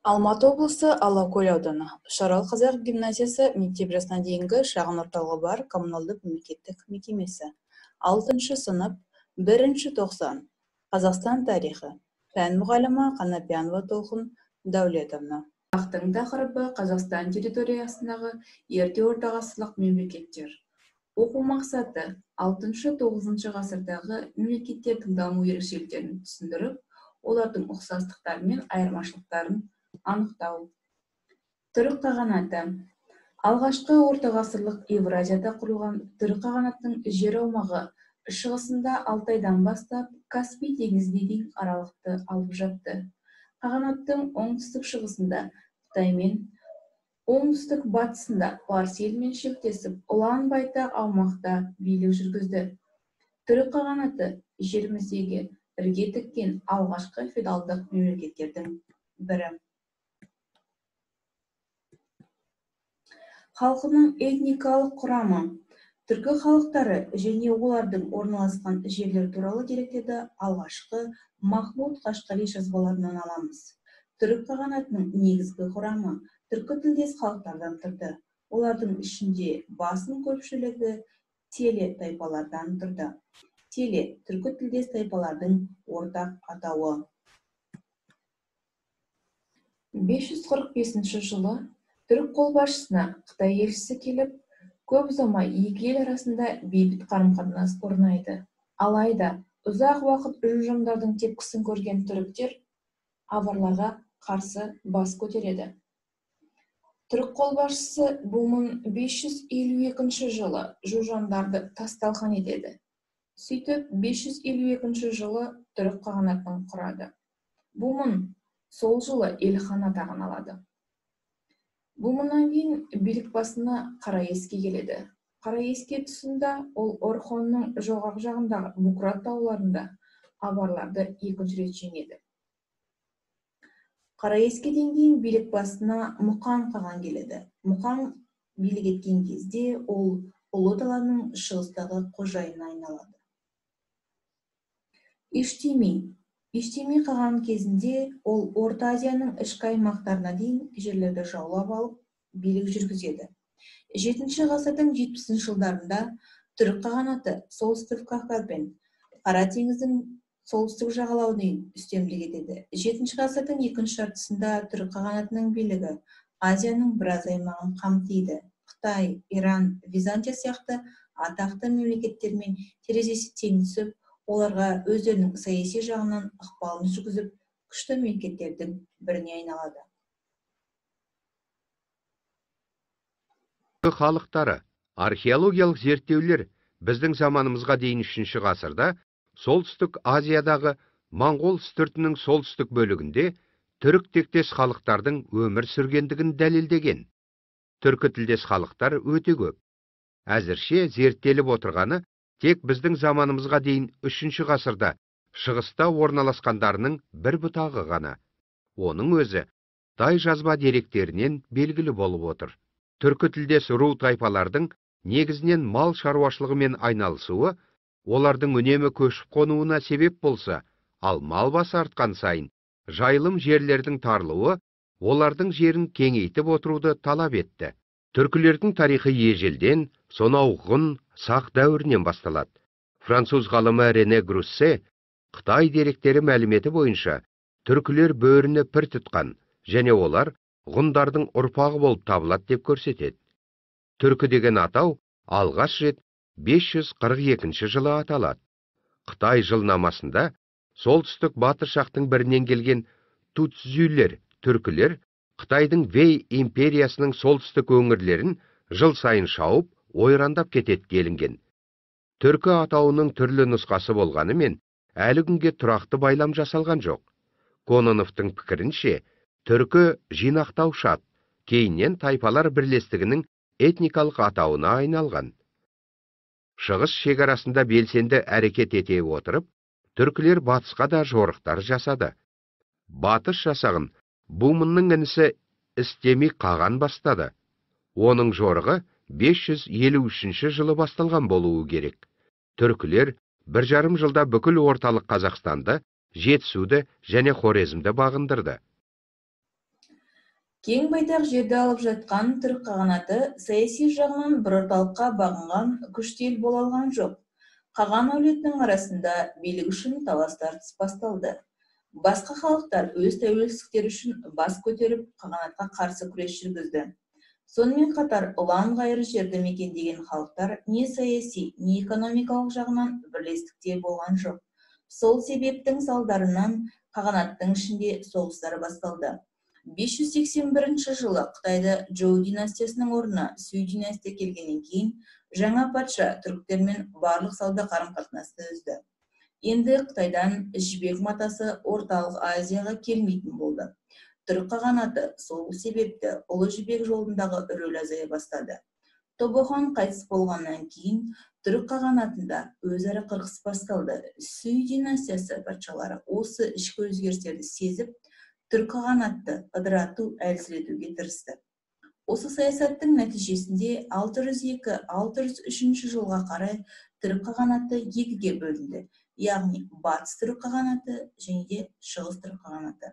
Алматы облысы Алакөл ауданы, Үшарал қазақ гимназиясы мектеп жасына дейінгі шағын орталығы бар коммуналдық мемлекеттік мекемесі. 6 сынып, 1 тоқсан. Қазақстан тарихы. Пән мұғалімі Қанапиянова Толқын Дәулетовна. Сабақтың тақырыбы Қазақстан территориясындағы ерте ортағасырлық мемлекеттер. Оқу мақсаты 6-9 ғасырдағы мемлекеттердің даму ерекшеліктерін түсіндіріп, олардың ұқсастықтары мен айырмашылықтарын анықтау. Түрік қағанаты. Алғашқы ортағасырлық Евразияда құрылған Түрік қағанатының жер аумағы шығысында Алтайдан бастап Каспий теңізіне дейін аралықты алып жатты. Қағанаттың оңтүстік шығысында Қытаймен, оңтүстік батысында Парсы елімен шектесіп, ұлан-байтақ аумақта билік жүргізді. Түрік қағанаты жеріміздегі ірге тіккен алғашқы феодалдық мемлекеттердің бірі. Халқының этникалық құрамы. Түркі халықтары және олардың орналасқан жерлері туралы деректерді алғашқы Махмуд Қашқари жазбаларынан аламыз. Түрік қағанатының негізгі құрамы түркі тілдес халықтардан тұрды. Олардың ішінде басым көпшілігі теле тайпалардан тұрды. Теле түркі тілдес тайпалардың ортақ атауы. 545 жылы түрік қолбасшысына Қытай елшісі келіп, көп ұзамай екі ел арасында бейбіт қарым-қатынас орнайды. Алайда ұзақ уақыт жужаңдардың тепкісін көрген түріктер аварларға қарсы бас көтереді. Түрік қолбасшысы Бумын 552 жылы жужаңдарды тас-талқан етеді. Сөйтіп 552 жылы түрік қағанатын құрады. Бумын сол жылы Елхан атағын алады. Бумыннан кейін билік басына Қараеске келеді. Қараеске тұсында ол Орхонның жоғарғы жағындағы Букрат тауларында аварларды екінші рет жеңеді. Қараескеден кейін билік басына Мұқан қаған келеді. Мұқан билік еткен кезде ол Ұлы даланың шығыстағы қожайынына айналады. Иштеми. Иштеми қаған кезінде ол Орта Азияның ішкі аймақтарына дейін жерлерді жаулап алып, билік жүргізеді. 7 ғасырдың 70 жылдарында Түрік қағанаты Солтүстік Кавказ бен Қара теңіздің солтүстік жағалауына дейін үстемдік етеді. 7 ғасырдың екінші жартысында Түрік қағанатының билігі Азияның біраз аймағын қамтиды. Қытай, Иран, Византия сияқты атақты мемлекеттермен терезесі тең түсіп, оларға өздерінің саяси жағынан ықпалын жүргізіп, күшті мемлекеттердің біріне айналады. Халықтары. Археологиялық зерттеулер біздің заманымызға дейін 3 ғасырда Солтүстік Азиядағы Моңғол үстіртінің солтүстік бөлігінде түрік тектес халықтардың өмір сүргендігін дәлелдеген. Түркі тілдес халықтар өте көп. Әзірше зерттеліп отырғаны тек біздің заманымызға дейін 3 ғасырда шығыста орналасқандарының бір бұтағы ғана. Оның өзі Қытай жазба деректерінен белгілі болып отыр. Түркі тілдес ру тайпалардың негізінен мал шаруашылығымен айналысуы олардың үнемі көшіп қонуына себеп болса, ал мал басы артқан сайын жайылым жерлердің тарылуы олардың жерін кеңейтіп отыруды талап етті. Түркілердің тарихы ежелден, сонау ғұн, сақ дәуірінен басталады. Француз ғалымы Рене Груссе Қытай деректері мәліметі бойынша түркілер бөріні пір тұтқан және олар ғұндардың ұрпағы болып табылады деп көрсетеді. Түркі деген атау алғаш рет 542 жылы аталады. Қытай жылнамасында солтүстік батыс жақтың бірінен келген туцзюлер түркілер Қытайдың Вей империясының солтүстік өңірлерін жыл сайын шауып, ойрандап кетеді делінген. Түркі атауының түрлі нұсқасы болғанымен, әлі күнге тұрақты байлам жасалған жоқ. Кононовтың пікірінше, түркі жинақтаушы ат, кейіннен тайпалар бірлестігінің этникалық атауына айналған. Шығыс шекарасында белсенді әрекет ете отырып, түркілер батысқа да жорықтар жасады. Батыс жасағын Бумынның інісі Істеми қаған бастады. Оның жорығы 553 жылы басталған болуы керек. Түркілер 1,5 жылда бүкіл орталық Қазақстанды, Жетісуды және Хорезмді бағындырды. Кең байтақ жерді алып жатқан Түрік қағанаты саяси жағынан бір орталыққа бағынған күшті ел бола алған жоқ. Қаған әулетінің арасында билік үшін талас-тартыс басталды. Басқа халықтар өз тәуелсіздіктері үшін бас көтеріп, қағанатқа қарсы күрес жүргізді. Сонымен қатар ұлан-ғайыр жерді мекендеген халықтар не саяси, не экономикалық жағынан бірлестікте болған жоқ. Сол себептің салдарынан қағанаттың ішінде соғыстар басталды. 581 жылы Қытайда Джоу династиясының орнына Сюй династия келгеннен кейін жаңа патша түріктермен барлық сауда қарым-қатынасты үзді. Енді Қытайдан жібек матасы Орталық Азияға келмейтін болды. Түрік қағанаты сол себепті Ұлы Жібек жолындағы рөл азая бастады. Тобохан қайтыс болғаннан кейін Түрік қағанатында өзара қырқыс басталды. Сюй династиясы патшалары осы ішкі өзгерістерді сезіп, Түрік қағанатты ыдырату, әлсіретуге тырысты. Осы саясаттың нәтижесінде 602-603 жылға қарай Түрік қағанаты екіге бөлінді, яғни Батыс Түрік қағанаты және де Шығыс Түрік қағанаты.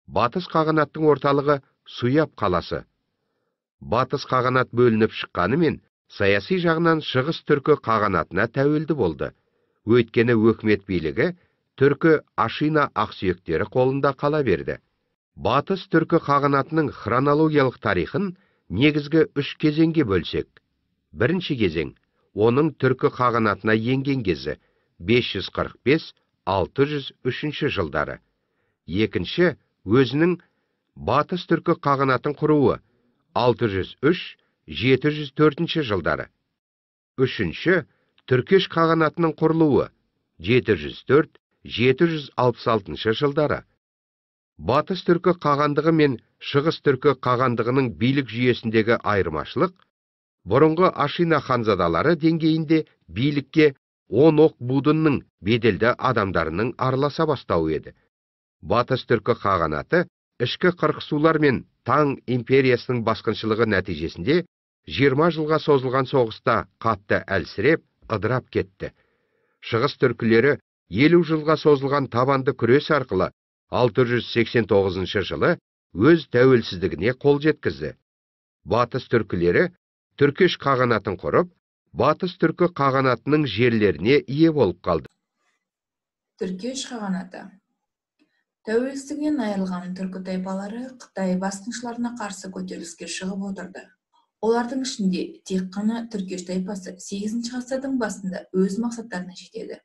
Батыс қағанаттың орталығы Суяб қаласы. Батыс қағанат бөлініп шыққанымен саяси жағынан Шығыс Түркі қағанатына тәуелді болды. Өйткені өкімет билігі түркі Ашина ақсүйектері қолында қала берді. Батыс Түркі қағанатының хронологиялық тарихын негізгі үш кезеңге бөлсек. Бірінші кезең, оның түркі қағанатына енген кезі 545-603 жылдары. Екінші, өзінің Батыс Түркі қағанатын құруы 603-704 жылдары. Үшінші, Түркеш қағанатының құрылуы 704-766 жылдары. Батыс Түркі қағандығы мен Шығыс Түркі қағандығының билік жүйесіндегі айырмашылық бұрынғы Ашина ханзадалары деңгейінде билікке он оқ будынның беделді адамдарының араласа бастауы еді. Батыс Түркі қағанаты ішкі қырқысулар мен Таң империясының басқыншылығы нәтижесінде 20 жылға созылған соғыста қатты әлсіреп, ыдырап кетті. Шығыс түркілері 50 жылға созылған табанды күрес арқылы 689 жылы өз тәуелсіздігіне қол жеткізді. Батыс түркілері Түркеш қағанатын құрып, Батыс түркі қағанатының жерлеріне ие болып қалды. Түркеш қағанаты. Тәуелсіздігінен айырылған түркі тайпалары Қытай басқыншыларына қарсы көтеріліске шығып отырды. Олардың ішінде тек қана Түркеш тайпасы 8 ғасырдың басында өз мақсаттарына жетеді.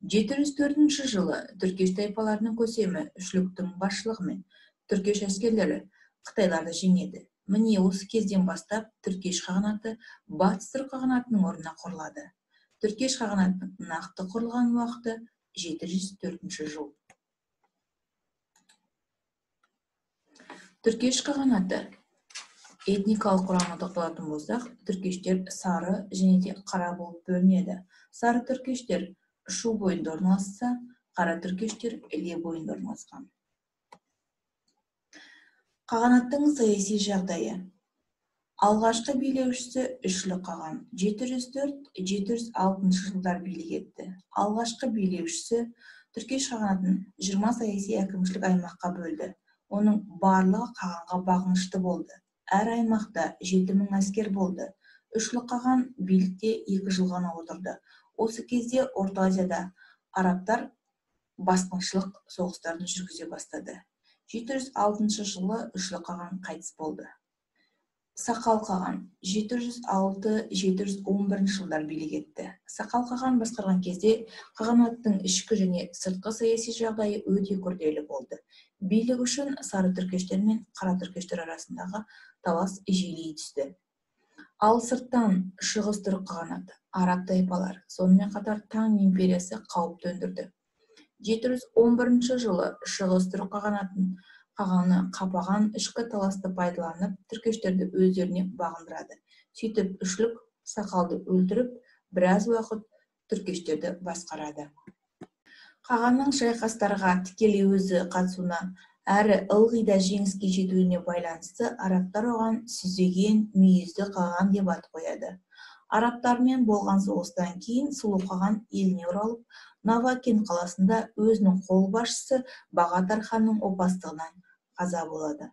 704 жылы Түркеш тайпаларының көсемі Үшліктің басшылығымен Түркеш әскерлері қытайларды жеңеді. Міне осы кезден бастап Түркеш қағанаты Батыс Түрік қағанатының орнына құрылады. Түркеш қағанатының нақты құрылған уақыты 704 жыл. Түркеш қағанаты этникалық құрамына тоқталатын болсақ, түркештер сары және де қара болып бөлінеді. Сары түркештер Шу бойында орналасса, қара түркештер Іле бойында орналасқан. Қағанаттың саяси жағдайы. Алғашқы билеушісі Үшлік қаған 704-706 жылдар билік етті. Алғашқы билеушісі Түркеш қағанатын 20 саяси әкімшілік аймаққа бөлді. Оның барлығы қағанға бағынышты болды. Әр аймақта 7000 әскер болды. Үшлік қаған билікте 2 жыл ғана отырды. Осы кезде Орта Азияда арабтар басқыншылық соғыстарын жүргізе бастады. 706 жылы Үшлік қаған қайтыс болды. Сақал қаған 706-711 жылдар билік етті. Сақал қаған басқарған кезде қағанаттың ішкі және сыртқы саяси жағдайы өте күрделі болды. Билік үшін сары түркештер мен қара түркештер арасындағы талас жиілей түсті. Ал сырттан Шығыс Түрік қағанаты, араб тайпалары, сонымен қатар Таң империясы қауіп төндірді. 711 жылы Шығыс Түрік қағанатын қағаны қапаған ішкі таласты пайдаланып, түркештерді өздеріне бағындырады. Сөйтіп Үшлік сақалды өлтіріп, біраз уақыт түркештерді басқарады. Қағанның шайқастарға тікелей өзі қатысуына әрі ылғи да жеңіске жетуіне байланысты арабтар оған сүзеген мүйізді қаған деп ат қояды. Арабтармен болған соғыстан кейін Сұлу қаған еліне оралып, Навакен қаласында өзінің қолбасшысы Бағатар ханның опасыздығынан қаза болады.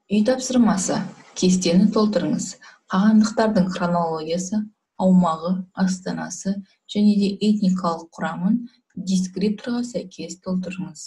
Үй тапсырмасы. Кестені толтырыңыз. Қағандықтардың хронологиясы, аумағы, астанасы және де этникалық құрамын дескрипторға сәйкес толтырыңыз.